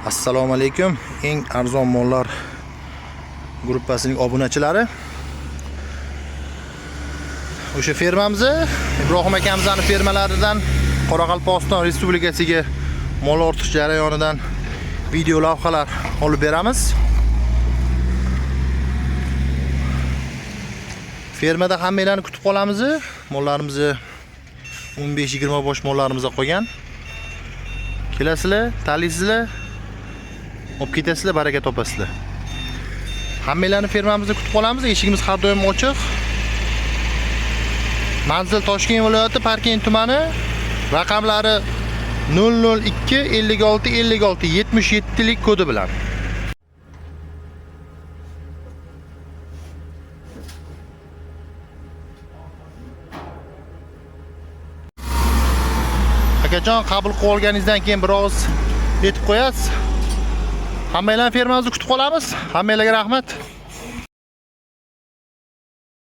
Assalomu alaykum, eng arzon mollar gruppasining obunachilari. O'sha fermamizni, Ibrohim akamizning fermalaridan Qoraqalpog'iston Respublikasiga mol ortish jarayonidan video lavhalar olib beramiz. Fermada hammanglarni kutib qolamiz. Mollarimizni 15-20 bosh mollarimiz qolgan. Kelasizlar, tanlaysizlar, olib ketasizlar, baraka topasizlar. Hammanglarni fermamizda kutib qolamiz. Eshigimiz har doim ochiq. Manzil Toshkent viloyati, Parkent tumani, raqamlari 002 56 56 77 lik kodi bilan. Akajon, qabul qilib olganingizdan keyin biroz yetib qo'yasiz. Hammanglarni fermamizda kutib qolamiz. Hammanglarga rahmat.